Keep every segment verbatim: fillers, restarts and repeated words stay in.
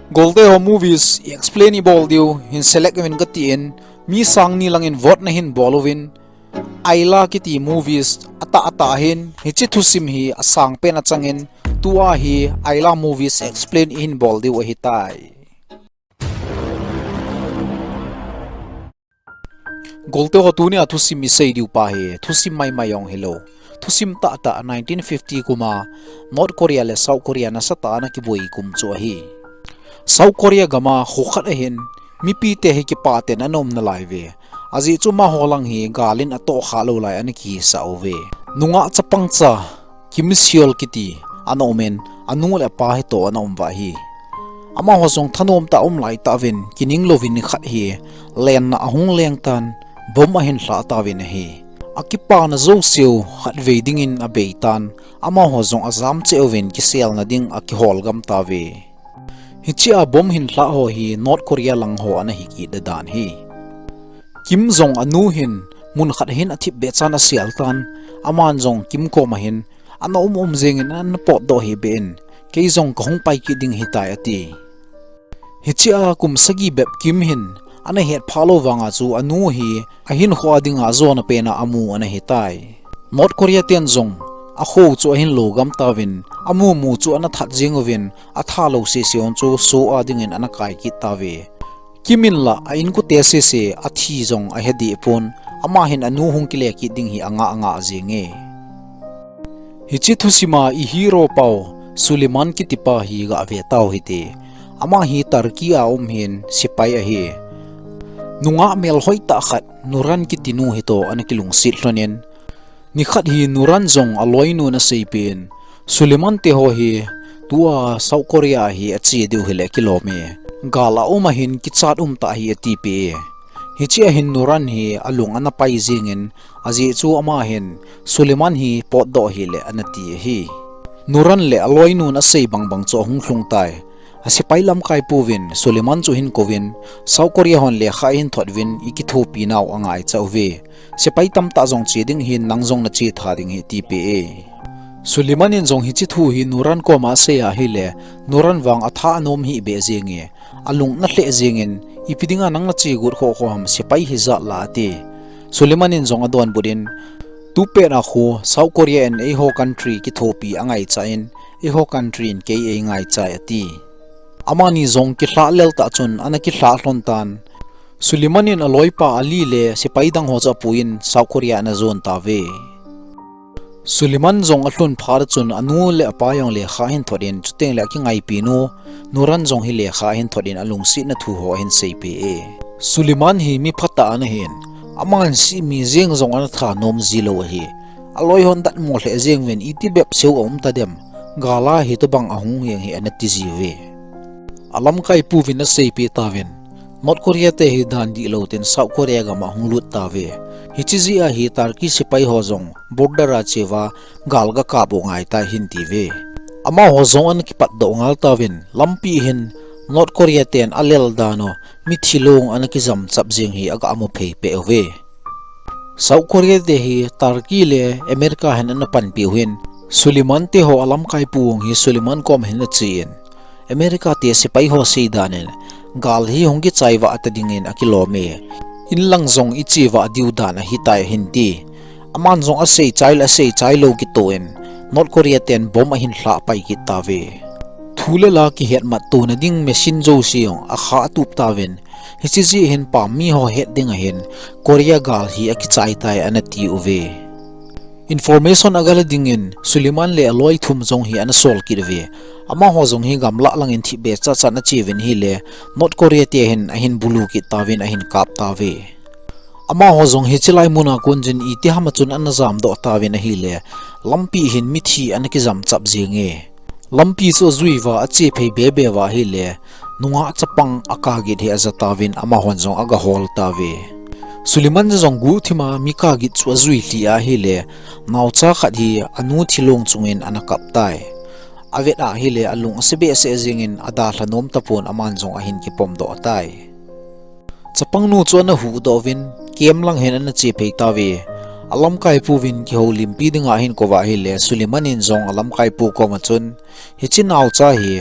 Golte ho movies i explain i bol diu hin select uvin kati in, mi sang ni lang in vote na hin bol uvin, Ayla kiti movies atah atah hin hiche thusim hi asang pen achang in, tua hi Ayla movies explain i hin bol diu ahitai. Golte ho, tunia thusim i sei diu pa hi thusim maimai jong hilou, thusim tahtah nineteen fifty kum a North Korea le South Korea nasatah a ana kiboi kum chu ahi. South Korea gam a kho khat ahin mipite hi kipah tah in ana um nalai uve. Ajeh chu amaho lang hi gal in atoh kha lou lai ana kihisah uve. Nungah chapang cha Kim Seol kiti ana um in, anu le apa hitoh ana um uva ahi. Amaho jong thanom tah a um lai tauvin, kining louvin nikhat hi lenna ahung leng tan, bomb ahin lhah tauvin ahi. Akipana jouseu khatvei dingin abei tan, amaho jong ajam cheh uvin kiselna ding a kihol gam tauve. Hiche a bomb hin lhah ho hi North Korea lang ho ana hi kit dan ahi. Kim jong anu hin mun khat hin athip beh chan asel tan, aman jong Kim koma hin ana um um jeng in ana potdoh hih beh in, kei jong kahung pai kit ding ahitai ati. Hiche a kum sagi bep Kim hin ana hetphah lou vang a chu anu hi ahinkho a dinga ajona pen a amu ana hitai. North Korea ten jong akho chu ahin lo gam tauvin, amu mu chu ana that jeng uvin, atha lou sese hon chu so a dingin ana kai kit tauve. Kim in la a inkote sese athi jong ahe deh pon, ama hin anu hung kile kit ding hi anga anga jenge. Hiche thusim a i hero pau Suleiman kiti pa hi gave tau hite. Ama hi Turkey a um hin sepai ahi. Nungah melhoi tah khat Nuran kiti nu hitoh ana kilungset lhon in, nikhat hi Nuran jong aloinu in aseipeh in, Suleiman te ho hi tua South Korea hi ache diu hile akilom e. Gal a um ahin kichat um tah hi atipeh e. Hiche a hin Nuran hi alung ana pai jeng in, ajeh chu ama hin Suleiman hi potdoh hile ana ti ahi. Nuran le aloinu in asei bang bang chu ahung lhung tai. Asepai lamkai pu vin Suleiman chu ahin kouvin, South Korea hon lekha ahin thot uvin, i kithopi nau angaicha uve. Sepai tamtah jong che ding ahin, nang jong nache tha ding ahi atipeh e. Suleiman in jong hiche thu hi Nuran koma asei ahile, Nuran vang atha anom hih beh jenge. Alung ana lheh jeng in, ipi dinga nang nache got khoh khoh ham, sepai hijat la ati. Suleiman in jong adonbut in, tupet a khu South Korea in eiho country kithopi angaicha in, eiho country in kei eingaicha e ati. Amani jong kilhah lel tah chun ana kilhah lhon tan. Suleiman in aloipa Ali le sepai dang ho chu apuiyin South Korea ana jon tauve. Suleiman jong alhun phat chun anu le apa jong lekha ahin thot in, chuteng le akingaipi nu Nuran jong hi lekha ahin thot in alungsetna thu ho ahin seipeh e. Suleiman hi mi phatah ana hin, aman simi jeng jong ana thanom ji lou ahi. Aloi hon datmo lheh jeng uvin, iti bep seu aum tadem, gal a hitobang ahung jeng hi ana ti jiuve. Alamkai pu vin aseipeh tauvin, North Korea te hi dan dihlou ten South Korea gam a hung lut tauve. Hiche jeh a hi Turkey sepai ho jong border a cheuva gal gakap u ngaitai ahin tiuve. Amaho jong ana kipatdoh ngal tauvin, lampi hin North Korea ten alel dan u, mithi long ana kijam chap jeng hi aga mu phei peh uve. South Korea te hi Turkey le America hin ana panpi u ahin, Suleiman te ho alamkai pu jong hi Suleiman kom hin ache in, America te sepai ho sei dan in, gal hi hung kichai vah ta dingin akilom e. In lang jong iche vah diu dan ahitai ahin ti. Aman jong asei chai le asei chai lou kitoh in, North Korea ten bomb ahin lhah pai kit tauve. Thu le la kihetmat tona ding machine jouse jong akha atup tauvin, hiche jeh hin pam mi ho het ding ahin, Korea gal hi akichai tai ana tiuve. Information agala dingin Suleiman le aloi thum jong hi ana sol kit uve. Amaho jong hi gamlah langin thipbeh chatchat ana che uvin ahile, North Korea te hin ahin bulu kit tauvin ahin kap tauve. Amaho jong hiche lai muna kon chun itiham a chun ana jamdoh tauvin ahile, lampi hin mithi ana kijam chap jenge. Lampi chu ajui uva ache phei bebe uva ahile, nungah chapang akagit hi aja tauvin amahon jong aga hol tauve. Suleiman jong guhthim a mi kagit chu ajui lhih ahile, naocha khat hi anu thilong chungin ana kap tai. Avet ahile alung ase behseh jengin adalha nom tapon aman jong ahin kipomdoh tai. Chapangnu chu ana huhdoh uvin, camp lang hin ana che phei tauve. Alamkai pu vin kihoulimpi dinga ahin kou uva ahile, Suleiman in jong alamkai pu koma chun, hiche naocha hi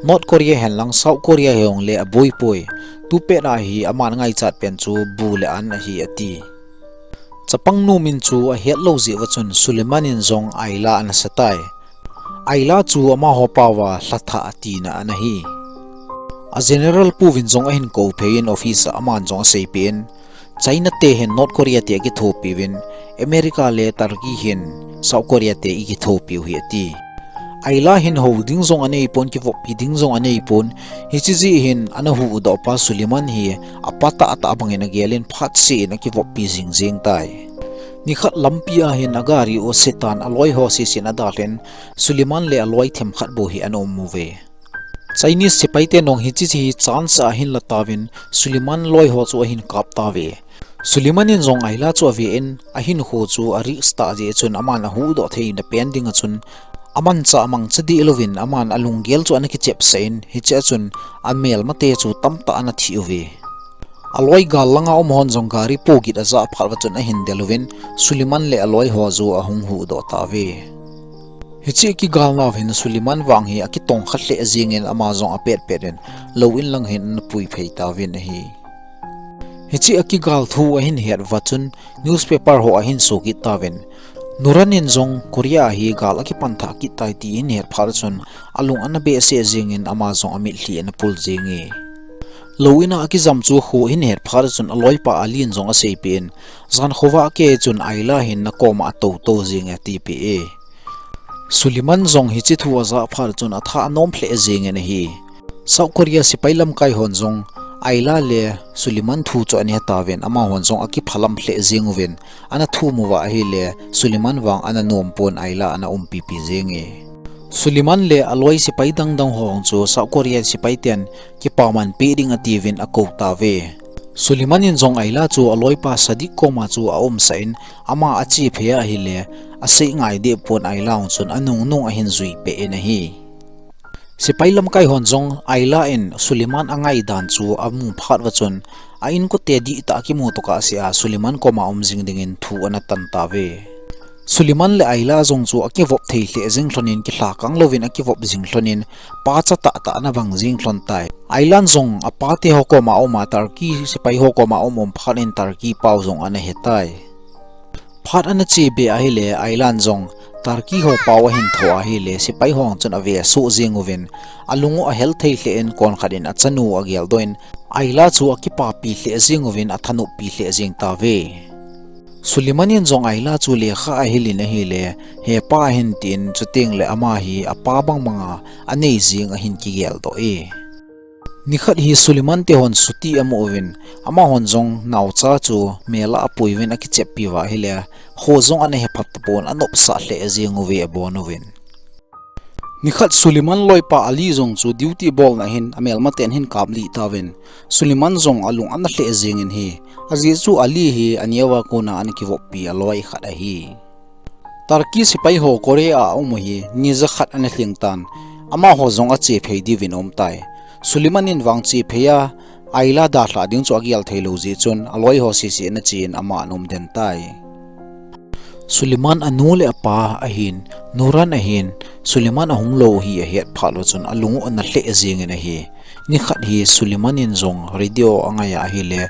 North Korea henlang South Korea hijongle aboipoi. Tupet a hi aman ngaichat pen chu bu le an ahi ati. Chapang nu min chu ahet lou jeh uva chun Suleiman in jong Ayla ana sa tai. Ayla chu amaho paova lhathah atina ana hi. A general pu vin jong ahin kou phei in office a aman jong asei peh in, China te hin North Korea te akithopi uvin, America le Turkey hin South Korea te ikithopi u hi ati. Ayla hin hou ding jong anei pon, kivoppi ding jong anei pon, hiche jeh hin ana huhdoh pa Suleiman hi apa tahtah bangin agel in phat seh in akivoppi jing jeng tai. Nikhat lampi a hin agari u setan aloi ho sesen adalhin, Suleiman le aloi themkhat bou hi ana um uve. Chinese sepai te nong hiche hi chance a ahin la tauvin, Suleiman loi ho chu ahin kap tauve. Suleiman in jong Ayla chu ave in, ahinkho chu a risk tah jeh chun aman ahuhdoh theina pen ding a chun, amanchah mangcha deh louvin aman alunggel chu ana kichepsah in, hiche a chun amelmate chu tamtah ana thi uve. Aloi gal langa um hon jong gari po git ajah phat uva chun ahin del uvin, Suleiman le aloi ho chu ahung huhdoh tauve. Hiche kigalna uva hin Suleiman vang hi akitongkha lheh jeng in ama jong apet pet in lou in lang hin ana pui phei tauvin ahi. Hiche akigal thu ahin het uva chun newspaper ho ahin so kit tauvin, Nuran in jong Korea hi gal akipan thah kit tai ti ahin het phat chun alung ana behseh jeng in ama jong amitlhi ana pul jeng e. Lou in a akijam chu khu ahin het phat chun aloipa Ali in jong asei peh in, jan khovah kei chun Ayla hin nakoma atou tou jeng e ati peh e. Suleiman jong hiche thu ajah phat chun atha anom lheh jeng in ahi. South Korea sepai lamkai hon jong Ayla le Suleiman thu chu ana he tauvin, amahon jong akiphalam lheh jeng uvin, ana thum uva ahile Suleiman vang ana nom pon Ayla ana umpi pi jeng e. Suleiman le aloi sepai dang dang ho chu South Korea sepai ten kipaman peh ding atiuvin akou tauve. Suleiman in jong Ayla chu aloipa Sadiq koma chu aumsah in, ama ache phei ahile asei ngai deh pon Ayla hung chun anung nung ahin jui peh in ahi. Sepai lamkai hon jong Ayla in Suleiman angai dan chu amu phat uva chun a inkote dihtah akimu tokah seh a Suleiman koma um jing dingin thu ana tan tauve. Suleiman le Ayla jong chu akivop thei lheh jing lhon in, kilhakang louvin akivop jing lhon in, pacha tahtah ana bang jing lhon tai. Ayla in jong apate ho koma um a, Turkey sepai ho koma um um phat in Turkey pao jong ana he tai. Phat ana che be ahile Ayla in jong Turkey ho pao ahin tho ahile sepai ho chun ave soh jeng uvin, alung u ahel thei lheh in konkhat in achanu ageldoh in, Ayla chu akipapi lheh jeng uvin athanoppi lheh jeng tauve. Suleiman in jong Ayla chu lekha ahil in ahile, hepa ahin tin, chuteng le ama hi apa bang banga anei jeng ahin kigeldoh e. Nikhat hi Suleiman te hon chutti amu uvin, amahon jong naocha chu mel a apui uvin akicheppi uva ahile, kho jong ana he phat tapon anopsah lheh jeng uve abon uvin. Nikhat Suleiman loipa Ali jong chu duty bolna hin amelmaten ahin kaplih tauvin, Suleiman jong alung ana lheh jeng in ahi, ajeh chu Ali hi aneova kona ana kivoppi aloi khat ahi. Turkey sepai ho Korea a um u hi ni jakhat ana lhing tan, amaho jong ache phei diuvin aum tai. Suleiman in vang che phei a, Ayla dalhah ding chu agel thei lou jeh chun aloi ho sese ana che in ama ana um den tai. Suleiman anu le apa ahin, Nuran ahin, Suleiman ahung lou hi ahet phat uva chun alung u ana lheh jeng in ahi. Nikhat hi Suleiman in jong radio angai a ahile,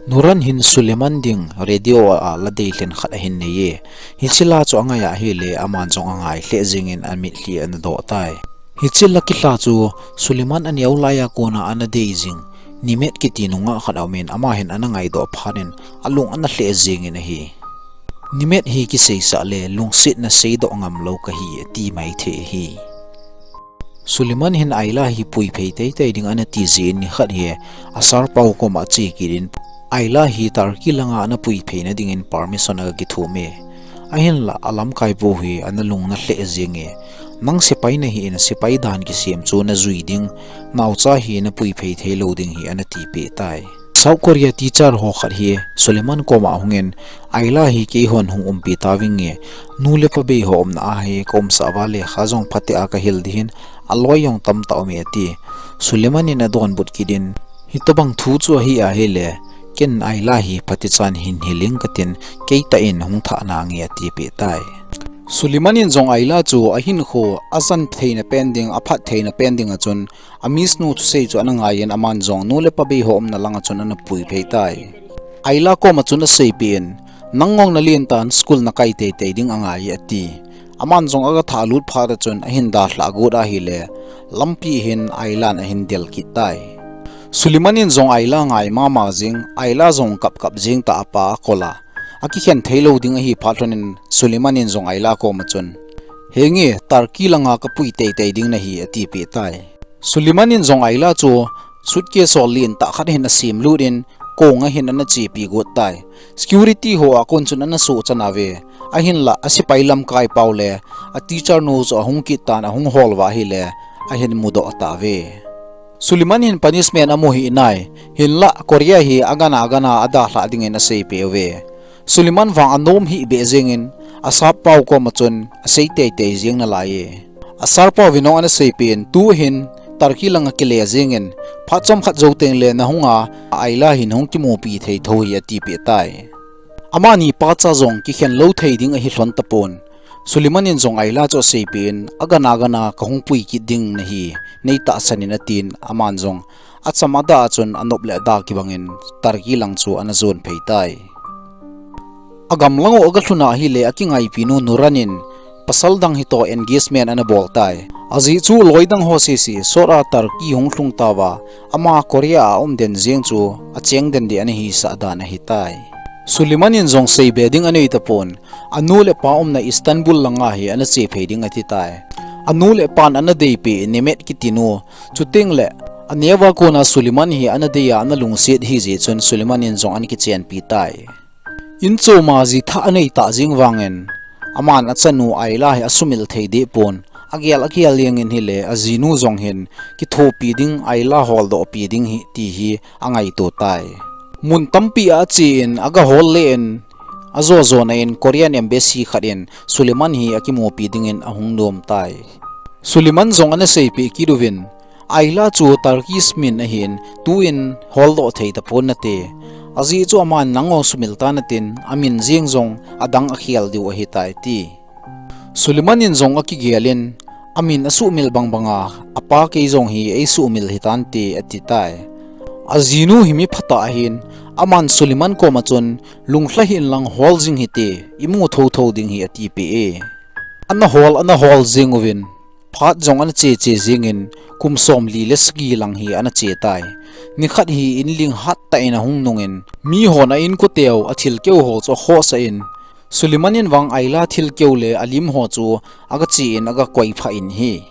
Nuran hin Suleiman ding radio a la dei lhen khat ahin nei e. Hiche la chu angai a ahile, aman jong angai lheh jeng in amitlhi ana doh tai. Hiche la kilha chu Suleiman aneo laiya kona ana dei jing Nimet kiti nungah khat aum in, ama hin ana ngaidoh phat in alung ana lheh jeng in ahi. Nimet hi kiseisah le lungsetna seidoh ngam lou kahi ati mai thei ahi. Suleiman hin Ayla hi pui phei teitei ding ana ti jeh in nikhat hi a sir pa u koma ache kit in Ayla hi Turkey langa ana pui phei na dingin permission aga kithum e. Ahinlah alamkai bou hi ana lung ana lheh jeng e. Nang sepai nahi in sepai dan kisem chu najui ding, naocha hi napui phei thei lou ding hi ana tipeh tai. South Korea teacher ho khat hi Suleiman koma ahung in, Ayla hi keihon hung umpi tavinge, nu le pa bei ho umna a hi ka umsah uva lekha jong phatea kahil ding ahin, aloi jong tamtah um e ati. Suleiman in adonbut kit in, hitobang thu chu ahi ahile, ken Ayla hi phatechan hin hil ing katin, keitah in hung thah nange atipeh tai. Suleiman in jong Ayla chu ahinkho, ajan theina pen ding, aphat theina pen ding a chun, a miss nu thusei chu ana ngai in aman jong nu le pa bei ho umna lang a chun ana pui phei tai. Ayla kom a chun aseipeh in, nang ngong na len tan school na kai teitei ding angai ati. Aman jong aga thalut phat a chun ahin dalha got ahile, lampi hin Ayla in ahin del kit tai. Suleiman in jong Ayla ngai mama jing, Ayla jong kap kap jing ta apa akol a. Akikhen thei lou ding ahi phat lhon in Suleiman in jong Ayla kom a chun, henge, Turkey langa ka pui teitei ding nahi ati peh tai. Suleiman in jong Ayla chu suitcase hol lin tah khat hin asem lut in kong a hin ana chepi got tai. Security ho a kon chun ana suh chan a ve. Ahinlah a sipai lamkai pau le a teacher nu chu ahung kit tan ahung hol va ahile ahin mudoh ta ve. Suleiman hin punishment amu hih nai. Hinlah Korea hi agana agana adalhah dingin aseipeh uve. Suleiman vang anom hih beh jengin, a sap pau kom a chun asei teitei jeng nalai e. A sar pau vin jong ana seipeh in, tu hin Turkey langa kile jengin, phat chomkhat jou teng le nahung a, Ayla hin hung kimupi thei tho hi ati peh tai. Amani pacha jong kikhen lou thei ding ahi lhon tapon. Suleiman in jong Ayla chu aseipeh in, agana agana ka hung pui kit ding nahi, nei tahsan in atin, aman jong acham ada a chun anop le ada kibangin Turkey lang chu ana jon phei tai. Agam lang u aga lhun ahile akingaipi nu Nuran in pasal dang hitoh engagement ana bol tai. Ajeh chu loi dang ho sese sot a Turkey hung lhung tauva, ama Korea a um den jeng chu acheng den ding ana hisah dan ahi tai. Suleiman in jong seibe ding anei tapon, anu le apa umna Istanbul langa hi ana che phei ding ati tai. Anu le apan ana deipeh Nimet kiti nu, chuteng le aneo a kona Suleiman hi ana dei a ana lungset hijeh chun Suleiman in jong ana kichenpi tai. Inchom a ji thah anei tah jeng vangin, aman achanu Ayla hi asumil thei deh pon, agel agel jengin hile ajinu jong hin kithopi ding, Ayla holdoh pi ding hi ti hi angaito tai. Mun tampi a ache in aga hol le in, ajo jona in Korean embassy khat in Suleiman hi akimupi dingin ahung nom tai. Suleiman jong ana seipeh kit uvin, Ayla chu Turkish min ahin, tuin holdoh thei tapon nate. Ajeh chu aman nang jong sumil tan atin, amin jeng jong adang akhel diu ahitai ti. Suleiman in jong akigel in, amin asuhmil bang banga, apa kei jong hi eisuhmil hitante ati tai. Ajinu hi mi phatah ahin, aman Suleiman kom a chun, lunglha hih in lang hol jing hite, imu thotho ding hi atipeh e. Ana hol, ana hol jeng uvin, phat jong ana che che jengin, kum somli le sagi lang hi ana che tai. Nikhat hi inling hattah in ahung nungin, mihon a inkote u athilkeu ho chu akhohsah in, Suleiman in vang Ayla thilkeu le alim ho chu aga che in aga koiphah in ahi.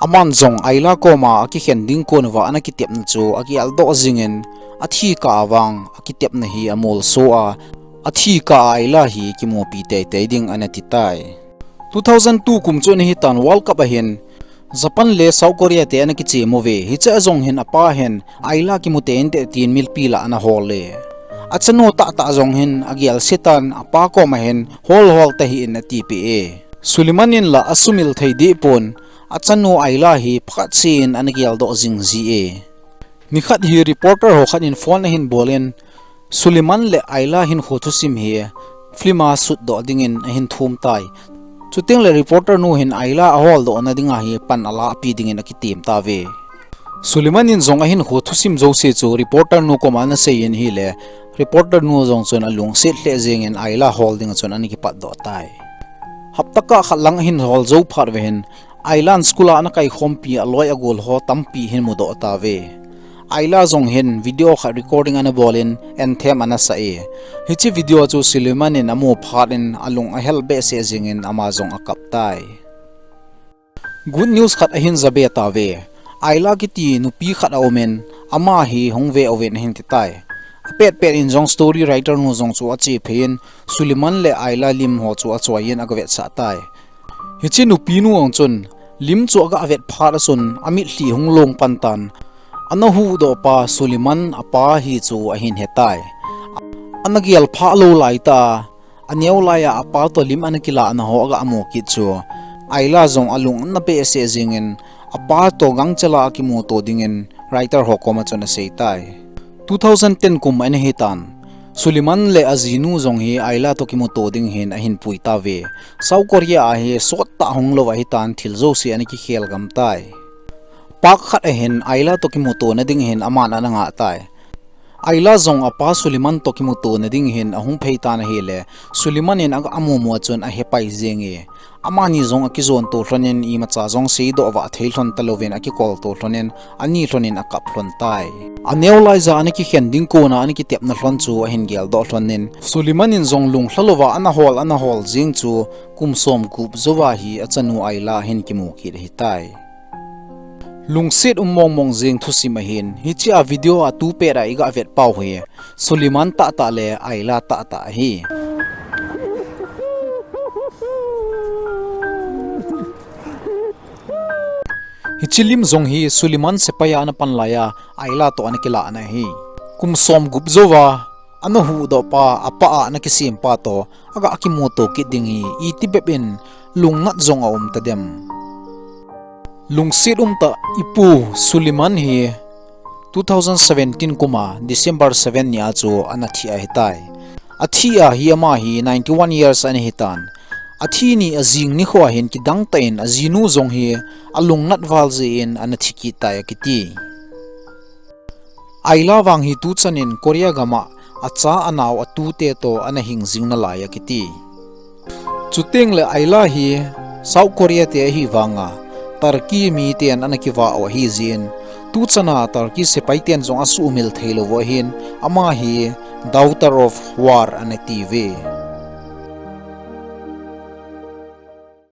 Aman jong Ayla koma akikhen ding kon uva ana kitepna chu ageldoh jingin, athi kah a vang akitepna hi amolso a, athi kah a Ayla hi kimupi teitei ding ana ti tai. Two thousand two kum chu ana hitan, World Cup ahin Japan le South Korea te ana kichem uve. Hiche a jong hin apa hin Ayla kimu teinte tin milpi lah ana hol e. Achanu tahtah jong hin agelse tan apa koma hin hol hol tahih in atipeh e. Suleiman in lah asumil thei deh pon, achanu Ayla hi phatse in ana geldoh jing ji e. Nikhat hi reporter ho khat in phone ahin bol in, Suleiman le Ayla hinkho thusim hi film a sutdoh dingin ahin thum tai. Chuteng le reporter nu hin Ayla aholdoh na dinga hi pan alahpi dingin akitem tauve. Suleiman in jong ahinkho thusim jouse chu reporter nu koma ana seiyin ahile, reporter nu jong chun alungset lheh jengin Ayla hol dinga chun ana kipatdoh tai. Hapta kah khat lang ahin hol jou phat uva hin, Ayla in school a ana kaikhompi aloi agol ho tampi hin mudoh tauve. Ayla jong hin video khat recording ana bol in anthem ana sa e. Hiche video chu Suleiman in amu phat in alung ahel behseh jingin ama jong akap tai. Good news khat ahin jabe tauve. Ayla kiti nupi khat aumin, ama hi hung ve uvin ahin ti tai. Apet pet in jong story writer nu jong chu ache phei in, Suleiman le Ayla lim ho chu achoiyin agavetsah tai. Hiche nupi nu jong chun, lim chu agah vet phat a chun, amitlhi hung long pan tan. Ana huhdoh pa Suleiman apa hi chu ahin hetai. Ana gel phah lou laitah a, aneo laiya apa toh lim ana kilahna ho agah mu kit chu, Ayla jong alung ana behseh jingin, apa toh gangchel a akimuto dingin writer ho koma chun asei tai. Two thousand ten kum ana hitan. Suleiman le ajinu jong hi Ayla toh kimuto ding hin ahin pui tauve. South Korea a hi sot tah hung lou ahitan thil jouse ana kikhel gam tai. Park khat ahin Ayla toh kimuto na ding hin aman ana ngah tai. Ayla jong apa Suleiman toh kimuto na ding hin ahung phei tan ahile, Suleiman in aga amu mu a chun ahe pai jenge. Amani jong akijon to lhonin imacha jong seidoh vah thei lhon talouvin akikol to lhonin, ani lhonin akap lhon tai. Aneo laija ana kikhen ding kona ana kitepna lhon chu ahin geldoh lhonin, Suleiman in jong lunglha louva ana hol, ana hol jing chu kum som gup jouva hi achanu Ayla hin kimu kit ahitai. Lungset um mong mong jing thusim ahin, hichea video a tu pet a iga vet pau hi, Suleiman tahtah le Ayla tahtah ahi. Hiche lim jong hi Suleiman sepai a ana pan laiya, Ayla toh ana kilahna ahi. Kum som gup jouva, ana huhdoh pa, apa a ana kisem pa toh, aga kimuto kit ding hi, iti bep in lungnat jong aum tadem. Lungset umtah ipu Suleiman hi two thousand seventeen kuma December seven ni a chu ana thi ahitai. Athi a hi ama hi ninety one years ana hitan. Athi ni ajing nikho a hin kidang tah in ajinu jong hi alungnat val jeh in ana thi kit tai akiti. Ayla vang hi tuchan in Korea gam a acha anao atute toh ana hing jing nalai akiti. Chuteng le Ayla hi South Korea te ahi vanga, Turkey miten ana kivah u ahi jeh in, tuchan a Turkey sepai ten jong asuhmil thei lou u ahin, ama hi daughter of war ana tiuve.